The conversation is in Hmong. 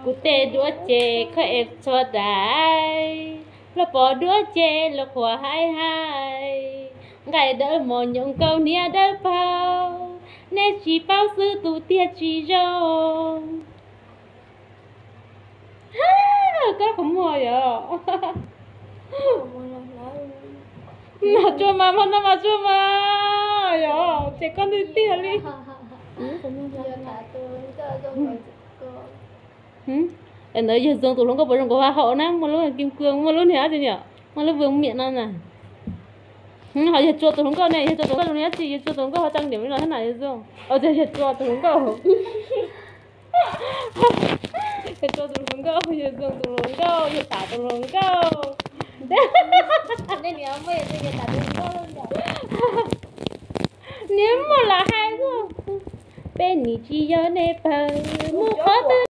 Kuv tej duab ces koj ev txhua daim, los pom duab ces los qhuas haib haib. Nqaij dawb mos nyoos nkaus hniav dawb paug, neb tsis paub xwb tus tiag tsis zoo. Koj qhov muag yog. Mas tsuag mas, mas no mas tsuag mas yog, ces koj twb tiag li. Ntawd yawg Zoo tus hluas nkauj puas zoo nkaus ha hau na, muaj lub kim cương, muaj lub niag dab tsi niam, muaj lub vwm miam no na. Ho yawg Tsua tus hluas nkauj ne, yawg Tsua tus hluas nkauj zoo li dab tsi, yawg Tsua tus hluas nkauj ho trang điểm li no thiab na yawg Zoo. Ua cas yawg Tsua tus hluas nkauj, yawg Tsua tus hluas nkauj, yawg Zoo tus hluas nkauj, yawg Tav tus hluas nkauj. Niam muaj lam hais, peb nim tsis yog nej pawg, mus qhov twg